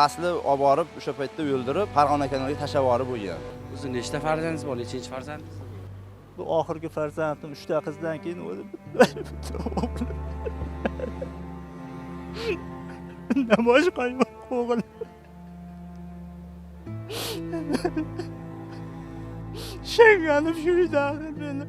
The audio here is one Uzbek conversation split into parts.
Asli olib borib o'sha paytda o'ldirib, Farg'ona kanaliga tashlab yuborib bo'lgan. O'zi nechta farzandingiz bor? Nechinchi farzandingiz? Bu oxirgi farzandim 3 ta qizdan keyin o'lib bitta o'g'lim. Namoz qo'yib o'g'lim. Shenganim shu edi axir meni.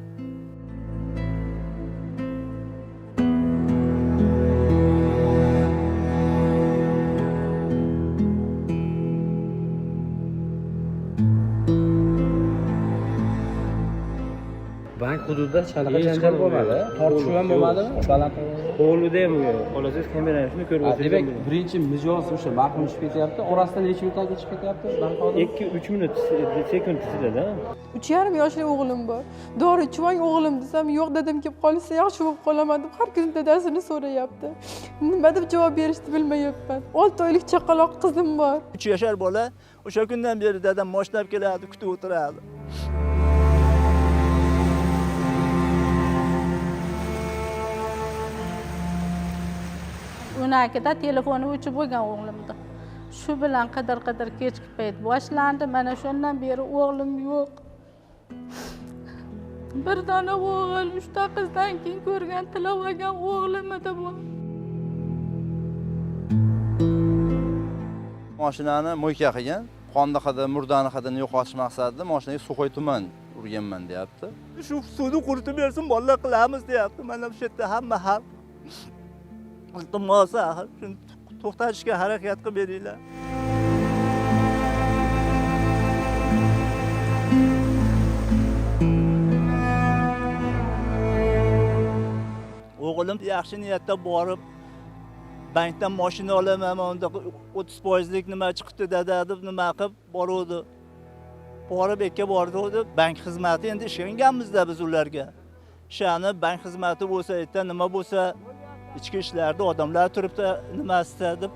Bank hududida hech qanaqa Hech janjal qanaqa bo'lmadi. yo'q. Tortishuv ham Yo'q. bo'lmadimi? Baland ovozda. Hovlida ham yo'q. Xohlasangiz kamerani shuni ko'rib Ha, olsangiz demak, ham bo'ladi. birinchi mijoz o'sha marhum tushib ketyapti. Orasidan necha minutdan keyin chiqib ketyapti bank xodimi? 2-3 minut sekund ichida-da. 3,5 yoshli o'g'lim bor. Dori chuvang o'g'lim desam, yo'q dadam kelib qolsa yaxshi bo'lib qolaman deb har kuni dadasini so'rayapti. Nima deb javob berishni bilmayapman. 6 oylik chaqaloq qizim bor. 3 yashar bola o'sha kundan beri dadam moshlab keladi, kutib o'tiradi. Unikida telefoni o'chib bo'lgan o'g'limni. Shu bilan qidir-qidir kechki payt boshlandi. Mana shundan beri o'g'lim yo'q. Bir dona o'g'il, 3 ta qizdan keyin ko'rgan, tilab olgan o'g'lim edi bu. Mashinani mo'yka qilgan, qonni hidi, murdani hidini yo'qotish maqsadida mashinaga suxoy tuman urganman deyapti. Shu suvni quritib bersin, bolalar qilamiz deyapti. Mana shu yerda hamma xalq iltimos axir shuni to'xtatishga harakat qilib beringlar. O'g'lim yaxshi niyatda borib bankdan mashina olaman, unda 30%lik nima chiqdi dada deb nima qilib boruvdi. Borib ekka bordi, bank xizmati endi ishonganmizda biz ularga. Shani bank xizmati bo'lsa, erta nima bo'lsa, ichki ishlarda odamlar turibdi nimasida deb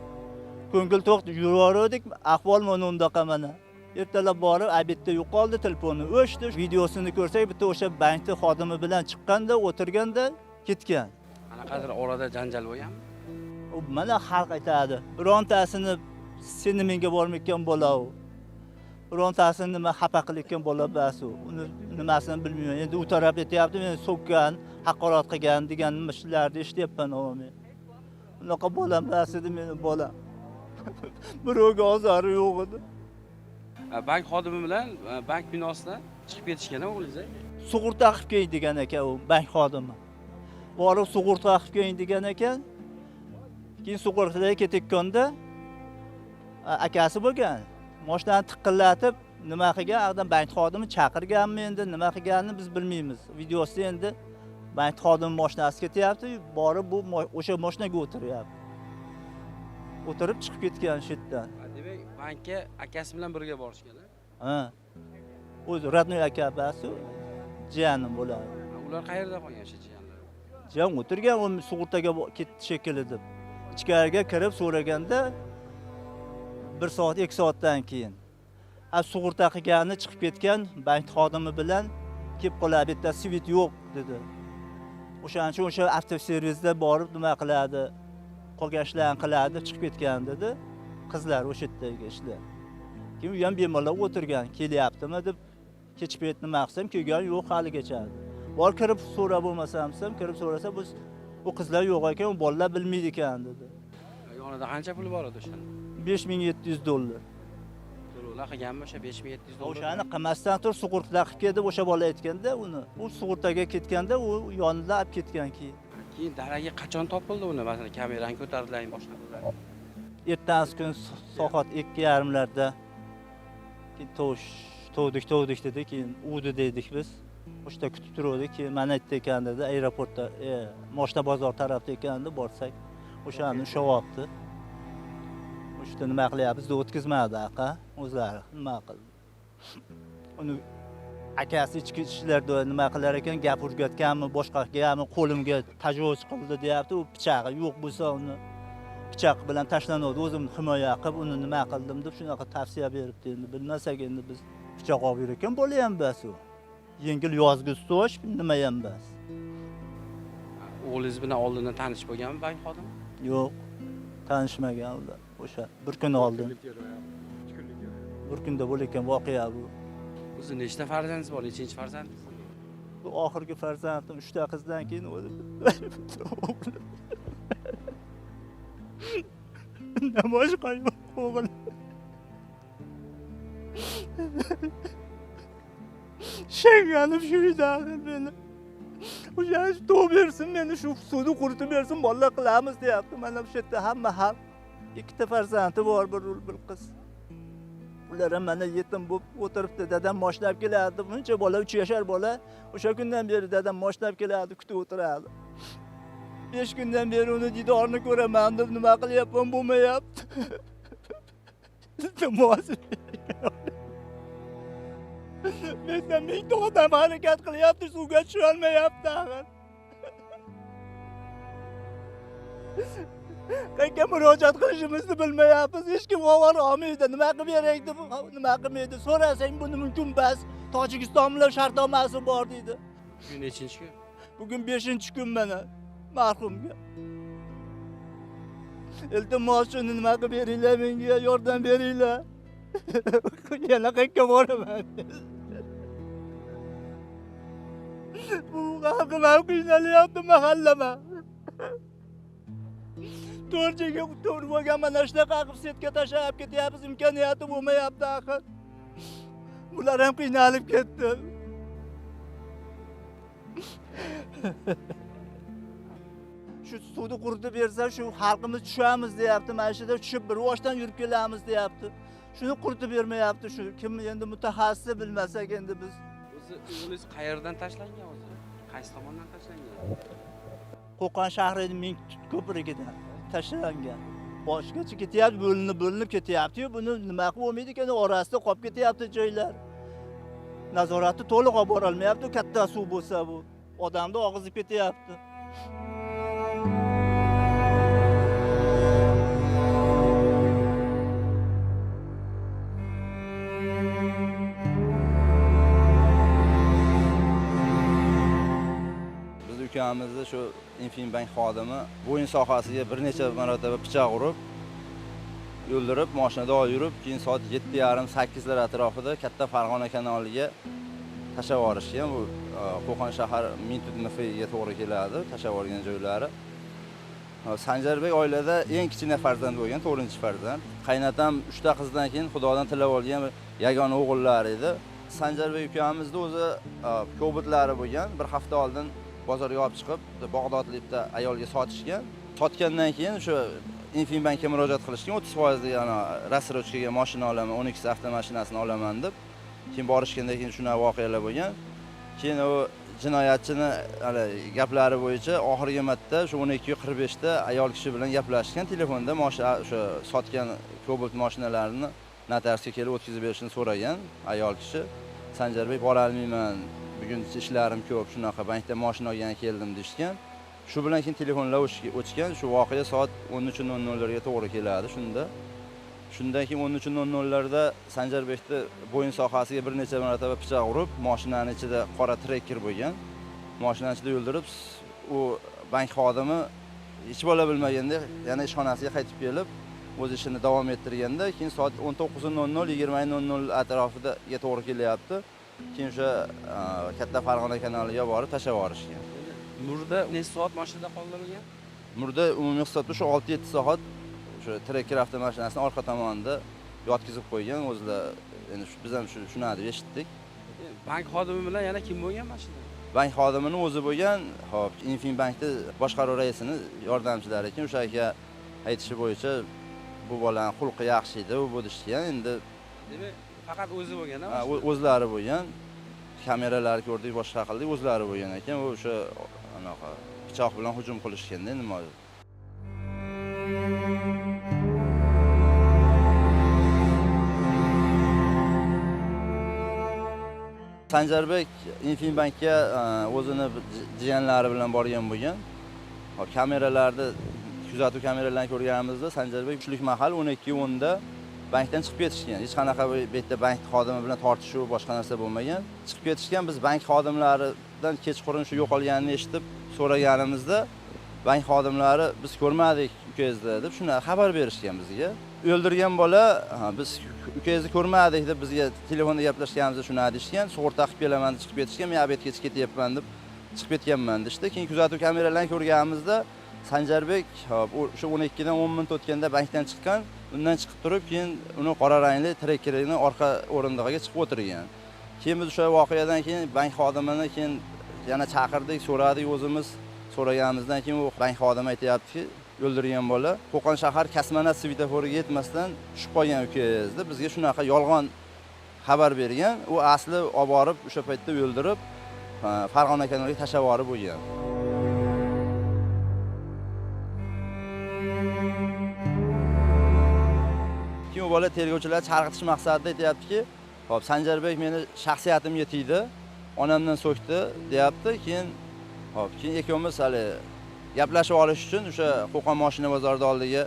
ko'ngil to'q yuraverdik. Ahvol mana undaqa mana. Ertalab borib obedda yo'qoldi, telefoni o'chdi. Videosini ko'rsak, bitta o'sha bankning xodimi bilan chiqqanda, o'tirganda ketgan. Qanaqadir orada janjal bo'lganmi? U mana xalq aytadi, birontasini seni menga bormayotgan bola u. Birontasini nima xafa qilayotgan bola bas u. Uni nimasini bilmayman. Endi u taraf aytyapti, meni so'kkan, haqorat qilgan degan nima shularni eshityapman men. Unaqa bola emas edi meni bolam. Birovga ozori yo'q edi. Bank xodimi bilan bank binosidan chiqib ketishgan o'g'lingiz? Sug'urta qilib keling degan ekan u bank xodimi. Borib sug'urta qilib keling degan ekan. Keyin sug'urtaga ketayotganda akasi bo'lgan. Mashinani tiqillatib nima qilgan, ag'dan bank xodimi chaqirganmi endi nima qilganini biz bilmaymiz. Videosida endi bank xodimi mashinasi ketyapti, borib bu o'sha mashinaga o'tiryapti. O'tirib chiqib ketgan shu yerdan. Demak, bankka akasi bilan birga borishgan, ha? O'zi родной akasi, jiyanim bo'ladi. Ular qayerda qolgan o'sha jiyanlar? Jiyan o'tirgan, u sug'urtaga ketdi shekilli deb. Ichkariga kirib so'raganda 1 soat, 2 soatdan keyin ha sug'urta qilgani chiqib ketgan bank xodimi bilan kelib qoladi, bitta svit yo'q dedi. O'shaning uchun o'sha avtoservisda borib nima qiladi, qolgan ishlarni qiladi deb chiqib ketgan dedi. Qizlar o'sha yerdagi ishlar. Keyin u ham bemalol o'tirgan, kelyaptimi deb kech payt nima qilsam, kelgan yo'q haligacha. Bor kirib so'ra bo'lmasam desam, kirib so'rasa biz u qizlar yo'q ekan, u bolalar bilmaydi ekan dedi. Yonida qancha pul bor edi o'shanda? 5700 dollar. To'lovlar qilganmi o'sha 5700 dollar? O'shani qilmasdan turib sug'urta qilib keldi o'sha bola aytganda uni. U sug'urtaga ketganda u yonida olib ketgan keyin. Keyin daragi qachon topildi uni? Masalan, kamerani ko'tardilar, boshqa qildilar. Ertasi kun soat 2:30larda keyin tovush tovdik dedi, keyin uvdi dedik biz. O'shda kutib turuvdik, keyin mana yerda ekan dedi, aeroportda, moshina bozor tarafda ekan deb borsak, o'shani ushlab olibdi. O'shda nima qilyapmiz deb o'tkazmadi aka, o'zlari nima qildi. Uni akasi ichki ishlarda nima qilar ekan, gap o'rgatganmi, boshqa qilganmi, qo'limga tajovuz qildi deyapti. U pichog'i yo'q bo'lsa uni pichoq bilan tashlanadi, o'zimni himoya qilib uni nima qildim deb shunaqa tavsiya beribdi. Endi bilmasak endi biz pichoq olib yurgan bola ham bas u. Yengil yozgi so'sh nima ham bas. O'g'lingiz bilan oldindan tanish bo'lganmi bank xodimi? Yo'q, tanishmagan ular. O'sha bir kun oldin. Bir kunda bo'layotgan voqea bu. O'zi nechta farzandingiz bor? Nechinchi farzandingiz? Bu oxirgi farzandim, 3 ta qizdan keyin o'zi o'g'lim. Namoz qo'yib o'g'lim. Shenganib shu uyda meni. O'sha to'p bersin meni, shu suvni quritib bersin, bolalar qilamiz deyapti. Mana shu yerda hamma ham 2 ta farzandi bor, bir o'g'il, bir qiz. Ular ham mana yetim bo'lib o'tiribdi. Dadam moshlab kelardi. Buncha bola, 3 yashar bola, o'sha kundan beri dadam moshlab kelardi, kutib o'tirardi. 5 kundan beri uni didorini ko'raman deb nima qilyapman, bo'lmayapti. Iltimos. Mendan mingta odam harakat qilyapti, suvga tusholmayapti axir. Qayerga murojaat qilishimizni bilmayapmiz. Hech kim ovoz olmaydi. Nima qilib berak deb, nima qilmaydi. So'rasang buni mumkin emas. Tojikiston bilan shartnomasi bor deydi. Bugun nechinchi kun? Bugun 5-kun mana marhumga. Iltimos, shuni nima qilib beringlar, menga yordam beringlar. Yana qayerga boraman? Bu xalqim ham qiynalyapti, mahallama. To'rchaga to'g'ri bo'lgan mana shunaqa qilib setka tashlab ketyapmiz, imkoniyati bo'lmayapti axir. Bular ham qiynalib ketdi. Shu suvni quritib bersa, shu xalqimiz tushamiz deyapti. Mana shu yerda tushib bir voshdan yurib kelamiz deyapti. Shuni quritib bermayapti. Shu kim endi mutaxassisi bilmasak endi biz. O'zi o'g'lingiz qayerdan tashlangan o'zi? Qaysi tomondan tashlangan? Qo'qon shahrining Ming ko'prigidan tashlangan. Boshqacha ketyapti, bo'linib ketyapti-yu, buni nima qilib bo'lmaydi ekan, orasida qolib ketyapti joylar. Nazoratni to'liq olib bora olmayapti, katta suv bo'lsa bu. Odamni og'izib ketyapti. Biz ukamizni shu Infinbank xodimi bo'yin sohasiga bir necha marotaba pichoq urib, o'ldirib, mashinada olib yurib, keyin soat 7:30 8lar atrofida Katta Farg'ona kanaliga tashlab yuborishgan. Bu Qo'qon shahar Mintut MFga to'g'ri keladi, tashlab yuborgan joylari. Sanjarbek oilada eng kichkina farzand bo'lgan, 4-farzand. Qaynatam 3 ta qizdan keyin Xudodan tilab olgan yagona o'g'illari edi. Sanjarbek ukamizni o'zi ko'butlari bo'lgan. Bir hafta oldin bozorga olib chiqib, Bag'dodlik bitta ayolga sotishgan. Sotgandan keyin o'sha Infinbankka murojaat qilishgan, 30% ana рассрочкаga mashina olaman, 12 avtomashinasini olaman deb. Keyin borishgandan keyin shunaqa voqealar bo'lgan. Keyin u jinoyatchini hali gaplari bo'yicha oxirgi marta shu 12:45 da ayol kishi bilan gaplashgan telefonda, o'sha sotgan Cobalt mashinalarini notariusga kelib o'tkazib berishini so'ragan ayol kishi. Sanjarbek bora olmayman, bugun ishlarim ko'p, shunaqa bankda mashina olgani keldim deyishgan. Shu bilan keyin telefonlar o'chgan. Shu voqea soat 13:00larga to'g'ri keladi shunda. Shundan keyin 13:00larda Sanjarbekni bo'yin sohasiga bir necha marotaba pichoq urib, mashinani ichida qora trekker bo'lgan. Mashinani ichida o'ldirib, u bank xodimi hech bola bilmaganda yana ishxonasiga qaytib kelib, o'z ishini davom ettirganda, keyin soat 19:00 20:00 atrofida to'g'ri kelyapti. Keyin o'sha Katta Farg'ona kanaliga borib tashlab yuborishgan. Murda necha soat mashinada qoldirilgan? Murda umumiy hisobda shu 6-7 soat o'sha trekker avtomashinasini orqa tomonida yotqizib qo'ygan. O'zlar endi biz ham shuni deb eshitdik. Bank xodimi bilan yana kim bo'lgan mashinada? Bank xodimini o'zi bo'lgan, xo'p, Infinbankda boshqaruv raisini yordamchilari ekan. O'sha aka aytishi bo'yicha bu bolaning xulqi yaxshi edi, u bu deyishgan. Endi demak faqat o'zi bo'lgan, ha, o'zlari bo'lgan. Kameralar ko'rdik, boshqa qildik, o'zlari bo'lgan ekan. U o'sha anaqa pichoq bilan hujum qilishganda nima. Sanjarbek Infinbankka o'zini jiyanlari bilan borgan bo'lgan. Hop, kameralarda, kuzatuv kameralarini ko'rganimizda Sanjarbek tushlik mahal 12:10 da bankdan chiqib ketishgan. Hech qanaqa bu yerda bank xodimi bilan tortishuv, boshqa narsa bo'lmagan. Chiqib ketishgan. Biz bank xodimlaridan kechqurun shu yo'qolganini eshitib so'raganimizda bank xodimlari biz ko'rmadik ukangizni deb shuni xabar berishgan bizga. O'ldirgan bola biz ukangizni ko'rmadik deb bizga telefonda gaplashganimizda shuni deyishgan, sug'urta qilib kelaman deb chiqib ketishgan, men obedga chiqib ketyapman deb chiqib ketganman deyishdi. Keyin kuzatuv kameralarini ko'rganimizda Sanjarbek o'sha 12 dan 10 minut o'tganda bankdan chiqqan, undan chiqib turib, keyin uni qora rangli trekkerini orqa o'rindig'iga chiqib o'tirgan. Keyin biz o'sha voqeadan keyin bank xodimini keyin yana chaqirdik, so'radik o'zimiz. So'raganimizdan keyin u bank xodimi aytayaptiki, o'ldirgan bola Qo'qon shahar Kasmanat svetoforiga yetmasdan tushib qolgan ukangiz deb bizga shunaqa yolg'on xabar bergan. U asli olib borib o'sha paytda o'ldirib Farg'ona kanaliga tashlab yuborib bo'lgan. Keyin u bola tergovchilar chalg'itish maqsadida aytayaptiki, "Xo'p, Sanjarbek meni shaxsiyatimga tegdi, onamdan so'kdi" deyapti. Keyin hop, keyin ikkovimiz hali gaplashib olish uchun o'sha Qo'qon mashina bozorida oldiga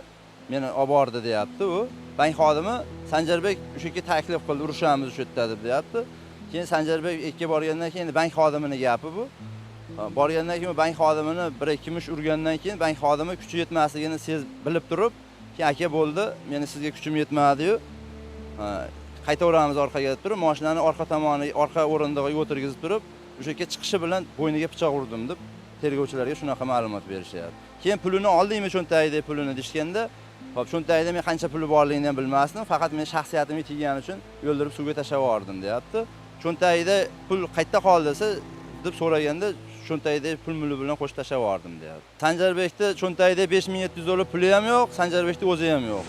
meni olib bordi deyapti u. Bank xodimi Sanjarbek o'sha yerga taklif qildi, urushamiz o'sha yerda deb deyapti. Keyin Sanjarbek ikki borgandan keyin bank xodimini gapi bu. Borgandan keyin bank xodimini 1-2 mush urgandan keyin bank xodimi kuchi yetmasligini sezib bilib turib, keyin aka bo'ldi, meni sizga kuchim yetmadi-yu, qaytaveramiz orqaga deb turib, mashinani orqa tomoni, orqa o'rindig'iga o'tirgizib turib, o'sha yerga chiqishi bilan bo'yniga pichoq urdim deb tergovchilarga shunaqa ma'lumot berishyapti. Keyin pulini oldingmi cho'ntagida pulini deyishganda, hop, cho'ntagida men qancha puli borligini ham bilmasdim, faqat men shaxsiyatimga tegani uchun o'ldirib suvga tashlab yubordim deyapti. Cho'ntagida pul qayerda qoldi desa deb so'raganda, cho'ntagida pul muli bilan qo'shib tashlab yubordim deyapti. Sanjarbekda cho'ntagida 5700 dollar puli ham yo'q, Sanjarbekda o'zi ham yo'q.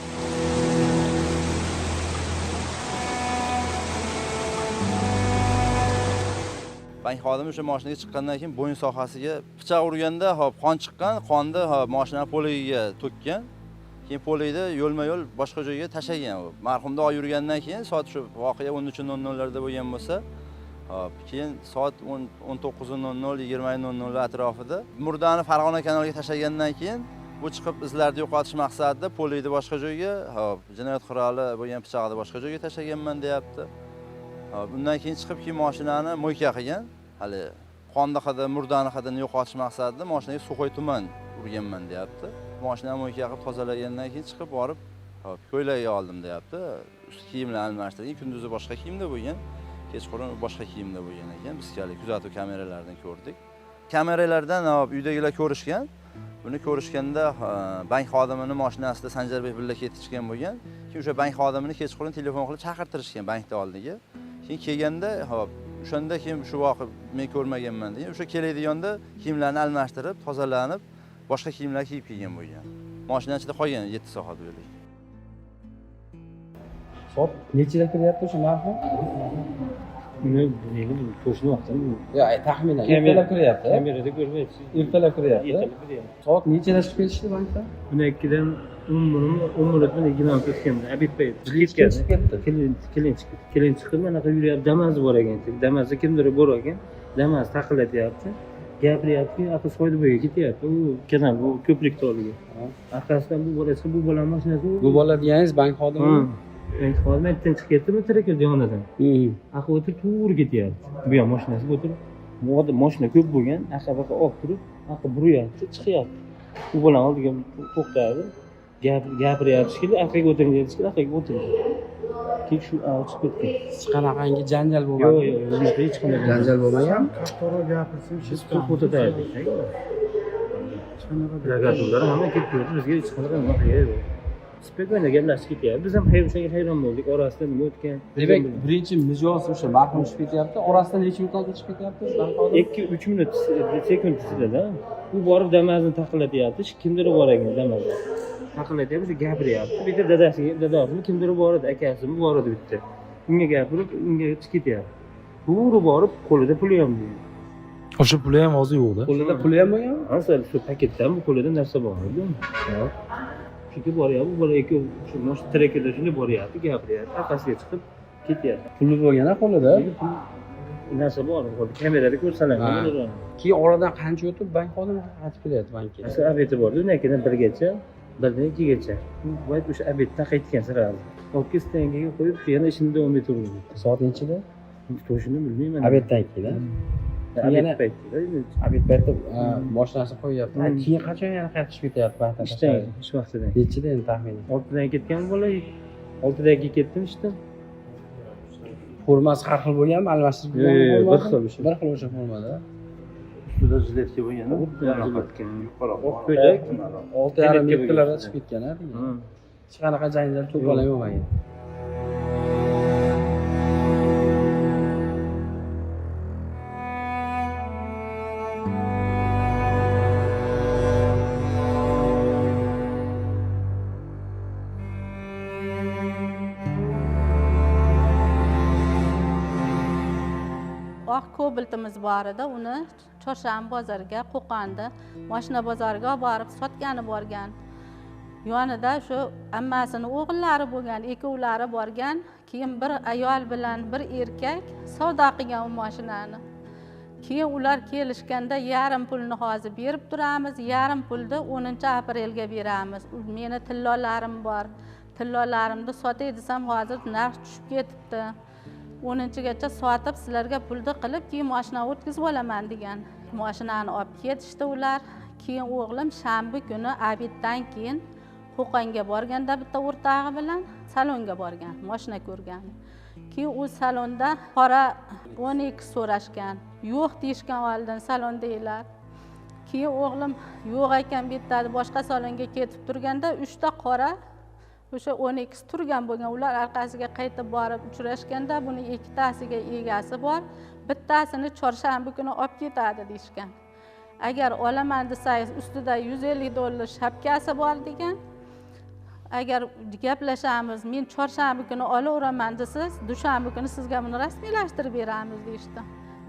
Bank xodimi o'sha mashinaga chiqqandan keyin bo'yin sohasiga pichoq urganda, hop, qon chiqqan, qonni hop mashina poligiga to'kkan. Keyin poligida yo'lma-yo'l boshqa joyga tashlagan u. Marhumni olib yurgandan keyin soat shu voqea 13:00 larda bo'lgan bo'lsa, hop, keyin soat 19:00, 20:00 atrofida murdani Farg'ona kanaliga tashlagandan keyin bu chiqib izlarni yo'qotish maqsadida poligni boshqa joyga, hop, jinoyat quroli bo'lgan pichoqni boshqa joyga tashlaganman deyapti. Hop, undan keyin chiqib keyin mashinani mo'yka qilgan. Hali qonni hidi, murdani hidini yo'qotish maqsadida mashinaga suxoy tuman urganman deyapti. Mashinani mo'yka qilib tozalagandan keyin chiqib borib, hop, ko'ylakni oldim deyapti. Ust kiyimlarni almashtirgan, kunduzi boshqa kiyimda bo'lgan, kechqurun boshqa kiyimda bo'lgan ekan. Biz hali kuzatuv kameralaridan ko'rdik. Kameralardan hop uydagilar ko'rishgan. Buni ko'rishganda bank xodimini mashinasida Sanjarbek birga ketishgan bo'lgan. Keyin o'sha bank xodimini kechqurun telefon qilib chaqirtirishgan bankda oldiga. Keyin kelganda, hop, o'shanda keyin shu voqea men ko'rmaganman degan. O'sha keladiganda kiyimlarini almashtirib, tozalanib, boshqa kiyimlar kiyib kelgan bo'lgan. Mashina ichida qolgan 7 soat o'lik. Soat nechida kiryapti o'sha marhum? Uni bilmayman, to'shni vaqtini. Yo'q, taxminan ertalab kiryapti. Kamerada ko'rmaysiz. Ertalab kiryapti. Soat nechida chiqib ketishdi bankdan? 12dan 10 minut, 20 minut o'tganda, obed payti. Chiqib ketdi. Kelin chiqib. Kelin chiqib, manaqa yuryapti, Damas bor ekan. Damasda kimdir bor ekan. Damas taqillatyapti. Gapiryapti, aql Soyliboyga ketyapti. U kanal, bu ko'prikni oldiga. Orqasidan bu bola chiqib, bu bola mashinasi. Bu bola deganingiz bank xodimi? Bank xodimi ertadan chiqib ketdimi, traktor yonidan. Aql o'tirib to'g'ri ketyapti. Bu ham mashinasiga o'tirib, mashina ko'p bo'lgan, aql olib turib, aql buryapti, chiqyapti. U bola oldiga to'xtadi. Gapiryapti shekilli, orqaga o'tiring dedi shekilli, orqaga o'tirdi. Keyin shu chiqib ketdi. Hech qanaqangi janjal bo'lmadi. Yo'q, yo'q, hech qanday janjal bo'lmagan. Qattiqroq gapirsin, biz o'tirdik. Plakatlar hamma kelib ko'rdi, bizga hech qanaqa nima yo'q. Spokойно gaplashib ketyapti. Biz ham o'shaga hayron bo'ldik, orasida nima o'tgan. Demak, birinchi mijoz o'sha marhum chiqib ketyapti, orasidan necha minut oldin chiqib ketyapti? 2-3 minut sekund ichida. U borib Damasni taqillatyapti, kimdir bor ekan Damasda. Taqillatyapti, gapiryapti. Bitta dadasiga, dadasimi kimdir bor edi, akasimi bor edi bitta. Unga gapirib, unga chiqib ketyapti. To'g'ri borib, qo'lida puli ham yo'q. O'sha puli ham hozir yo'qda. Qo'lida puli ham bo'lganmi? Ha, shu paketdan bu qo'lida narsa bor edi. Chunki boryapti, bu bola ikki shu mashina trekkerda shunday boryapti, gapiryapti, orqasiga chiqib ketyapti. Puli bo'lgan-a qo'lida? Narsa bor, kamerada ko'rsalar. Keyin oradan qancha o'tib bank xodimi qaytib kelyapti bankka? Asli obedi bordi, undan keyin birgacha, birdan ikkigacha. U boyat o'sha obeddan qaytgan sirasi. Olib stankaga qo'yib, yana ishini davom etaverdi. Soat nechida? To'shini bilmayman. Obeddan keyin. Obed paytida. Obed paytida mashinasi qo'yyapti. Keyin qachon yana qaytib tushib ketyapti bankdan? Ishdan, ish vaqtidan. Nechida endi taxminan? 6dan ketgan bola, 6dagi ketdim ishdan. Formasi har xil bo'lganmi? Almashtirib Yo'q, bir xil o'sha. Bir xil o'sha formada. Ustida jiletka bo'lgan. Jiletka. Yuqoriroq. Oq ko'ylak. 6:30 7larda chiqib ketgan, ha? Hech qanaqa janjal to'polon bo'lmagan. Oq Kobaltimiz bor edi, uni Chorshanba bozoriga, Qo'qonda mashina bozoriga olib borib sotgani borgan. Yonida shu ammasini o'g'illari bo'lgan, ikkovlari borgan. Keyin bir ayol bilan bir erkak savdo qilgan u mashinani. Keyin ular kelishganda yarim pulni hozir berib turamiz, yarim pulni 10-aprelga beramiz. Meni tillolarim bor, tillolarimni sotay desam hozir narx tushib ketibdi. 10-gacha sotib sizlarga pulni qilib keyin mashina o'tkazib olaman degan. Mashinani olib ketishdi ular. Keyin o'g'lim shanba kuni obeddan keyin Qo'qonga borganda bitta o'rtog'i bilan salonga borgan, mashina ko'rgan. Keyin u salonda qora 12 so'rashgan. Yo'q deyishgan oldin salondagilar. Keyin o'g'lim yo'q ekan bu yerda boshqa salonga ketib turganda 3 ta qora o'sha 12 turgan bo'lgan. Ular orqasiga qaytib borib uchrashganda buni ikkitasiga egasi bor, bittasini chorshanba kuni olib ketadi deyishgan. Agar olaman desangiz ustida $150 shapkasi bor degan. Agar gaplashamiz, men chorshanba kuni olaveraman desangiz, dushanba kuni sizga buni rasmiylashtirib beramiz deyishdi.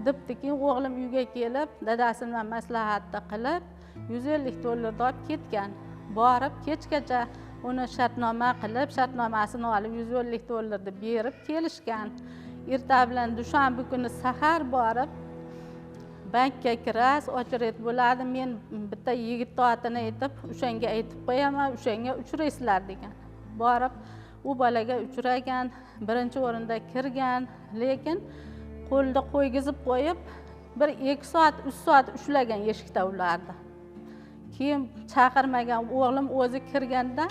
Debdi. Keyin o'g'lim uyga kelib, dadasi bilan maslahatni qilib, $150 olib ketgan. Borib kechgacha uni shartnoma qilib, shartnomasini olib $150 berib kelishgan. Erta bilan dushanba kuni sahar borib bankka kirasiz, ochiret bo'ladi, men bitta yigitni otini aytib, o'shanga aytib qo'yaman, o'shanga uchraysizlar degan. Borib u bolaga uchragan, birinchi o'rinda kirgan, lekin qo'lda qo'ygizib qo'yib, bir 2 soat, 3 soat ushlagan eshikda ularni. Keyin chaqirmagan, o'g'lim o'zi kirganda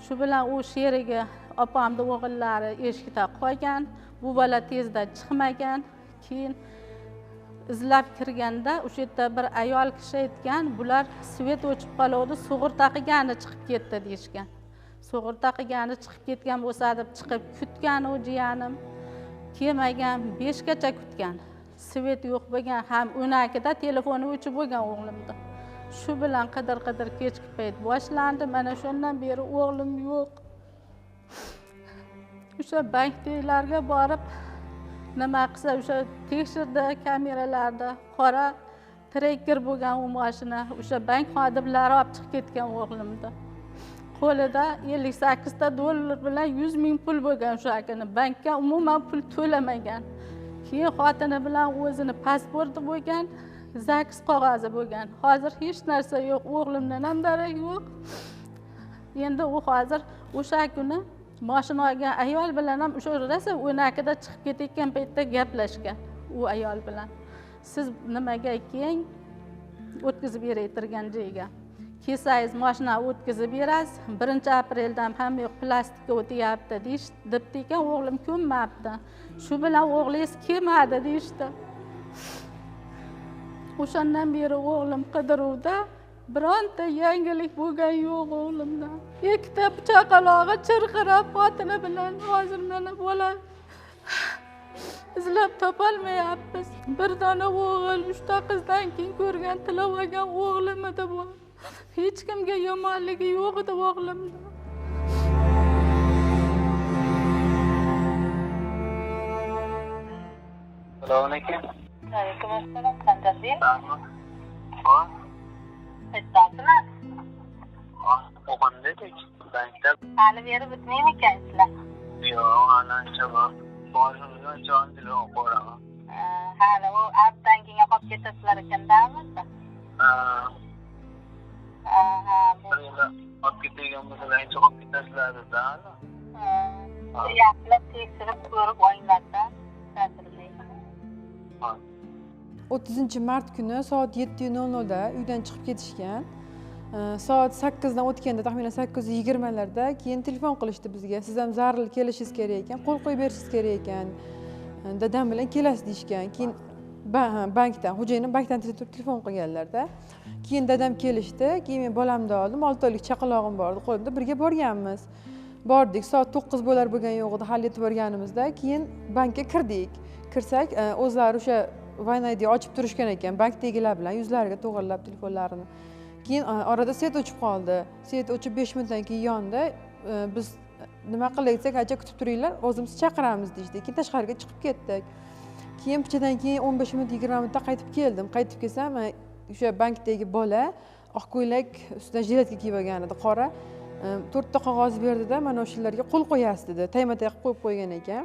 shu bilan u sherigi opamni o'g'illari eshikda qolgan, bu bola tezda chiqmagan. Keyin izlab kirganda o'sha yerda bir ayol kishi aytgan, bular svet o'chib qoluvdi, sug'urta qilgani chiqib ketdi deyishgan. Sug'urta qilgani chiqib ketgan bo'lsa deb chiqib kutgan u jiyanim, kelmagan, 5 gacha kutgan. Svet yo'q bo'lgan, ham 12da telefoni o'chib bo'lgan o'g'limda. Shu bilan qidir-qidir kechki payt boshlandi. Mana shundan beri o'g'lim yo'q. O'sha bankdagilarga borib nima qilsa o'sha tekshirdi kameralarda, qora trekker bo'lgan u mashina, o'sha bank xodimlari olib chiqib ketgan o'g'limni. Qo'lida 58 ta dollar bilan 100 ming pul bo'lgan o'sha kuni. Bankka umuman pul to'lamagan. Keyin xotini bilan o'zini pasporti bo'lgan, ZAGS qog'ozi bo'lgan. Hozir hech narsa yo'q, o'g'limdan ham darak yo'q. Endi u hozir o'sha kuni mashina olgan ayol bilan ham o'sha rosa 12da chiqib ketayotgan paytda gaplashgan u ayol bilan. Siz nimaga keyin o'tkazib beraytirgan joyga kelsangiz mashina o'tkazib berasiz, 1-apreldan hamma yoq plastikka o'tyapti debdi ekan, o'g'lim ko'nmabdi. Shu bilan o'g'lingiz kelmadi deyishdi. O'shandan beri o'g'lim qidiruvda, bironta yangilik bo'lgan yo'q o'g'limdan. Ikkita chaqalog'i chirqirab xotini bilan hozir mana bola izlab topolmayapmiz. Bir dona o'g'il, 3 ta qizdan keyin ko'rgan, tilab olgan o'g'lim edi bu. Hech kimga yomonligi yo'q edi o'g'limda. Assalomu alaykum. Alaykum assalom, Sanjarbek. Ha? Qayerdasizmi? Ha, Qo'qonda edik, bankda. Hali beri bitmaymikan ishlar? Yo'q, hali ancha bor. Boshimizdan jon telefon qo'raman. Hali u abdan keyin qolib ketasizlar ekandami? Ha. Ha, bu olib ketadigan bo'lsalar ancha qolib ketasizlar dedi. Ha. Yaxshilab tekshirib ko'rib olinglar-da. 30 mart kuni soat 7:00 da uydan chiqib ketishgan. Soat 8 dan o'tganda, taxminan 8:20 larda keyin telefon qilishdi bizga. Siz ham zarur kelishingiz kerak ekan, qo'l qo'yib berishingiz kerak ekan, dadam bilan kelasiz deyishgan. Keyin bankdan xo'jayinim bankdan turib telefon qilganlarda, keyin dadam kelishdi. Keyin men bolamni oldim, 6 oylik chaqalog'im bor edi qo'limda, birga borganmiz. Bordik, soat 9 bo'lar bo'lgan yo'q edi hali yetib borganimizda. Keyin bankka kirdik. Kirsak, o'zlari o'sha Vine ochib turishgan ekan bankdagilar bilan, yuzlariga to'g'irlab telefonlarini. Keyin orada свет o'chib qoldi. Свет o'chib, 5 minutdan keyin yondi. Biz nima qildik desak, acha, kutib turinglar, o'zimiz chaqiramiz deyishdi. Keyin tashqariga chiqib ketdik. Keyin pichadan keyin 15 minut, 20 minutda qaytib keldim. Qaytib kelsam, o'sha bankdagi bola oq ko'ylak ustidan жилетка kiyib olgan edi qora. To'rtta qog'oz berdida, mana o'shalarga qo'l qo'yasiz dedi. Tayma tay qilib qo'yib qo'ygan ekan.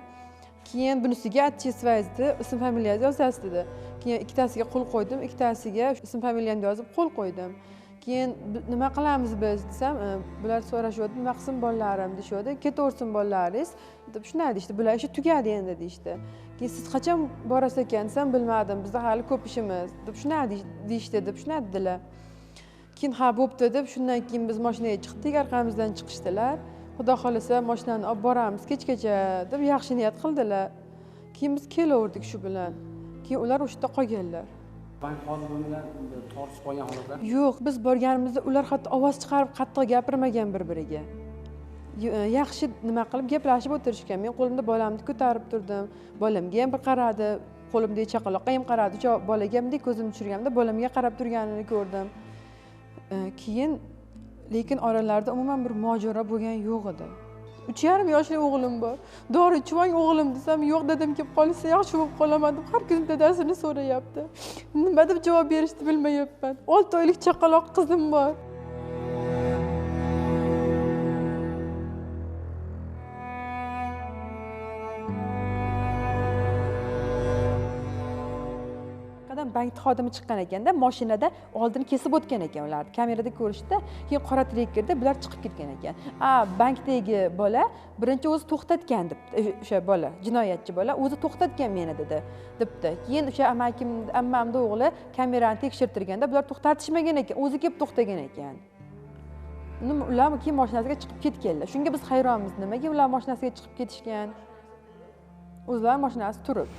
Keyin bunisiga отчество ngizni, ism familiyangizni yozasiz dedi. Keyin ikkitasiga qo'l qo'ydim, ikkitasiga ism familiyamni yozib qo'l qo'ydim. Keyin nima qilamiz biz desam, bular so'rashyapti, nima qilsin bolalarim deyishyapti. Ketaversin bolalaringiz deb shunday deyishdi. Bular ishi tugadi endi deyishdi. Keyin siz qachon borasiz ekan desam, bilmadim, bizda hali ko'p ishimiz deb shunday deyishdi deb shunday dedilar. Keyin ha, bo'pti deb, shundan keyin biz moshinaga chiqdik, orqamizdan chiqishdilar. Xudo xohlasa, moshinani olib boramiz kechgacha deb yaxshi niyat qildilar. Keyin biz kelaverdik shu bilan. Keyin ular o'sha yerda qolganlar. Bank xodimi bilan tortishib qolgan holatlar? Yo'q, biz borganimizda ular hatto ovoz chiqarib qattiq gapirmagan bir biriga. Yaxshi nima qilib gaplashib o'tirishgan. Men qo'limda bolamni ko'tarib turdim, bolamga ham bir qaradi, qo'limdagi chaqaloqqa ham qaradi. O'sha bolaga bunday ko'zimni tushirganimda bolamga qarab turganini ko'rdim. Keyin lekin oralarida umuman bir mojaro bo'lgani yo'q edi. 3,5 yoshli o'g'lim bor. Dori ichvang o'g'lim desam, yo'q, dadam kelib qolsa yaxshi bo'lib qolaman deb har kuni dadasini so'rayapti. Nima deb javob berishni bilmayapman. 6 oylik chaqaloq qizim bor. Qadam bank xodimi chiqqan ekanda, moshinada oldini kesib o'tgan ekan ularni. Kamerada ko'rishdi, keyin qora Trekkerda bular chiqib ketgan ekan. A bankdagi bola birinchi o'zi to'xtatgan debdi. O'sha bola, jinoyatchi bola o'zi to'xtatgan meni dedi, debdi. Keyin o'sha amakim, ammamni o'g'li kamerani tekshirtirganda bular to'xtatishmagan ekan, o'zi kelib to'xtagan ekan. Nima, ular keyin moshinasiga chiqib ketganlar. Shunga biz hayronmiz, nimaga ular moshinasiga chiqib ketishgan? O'zlari moshinasi turib.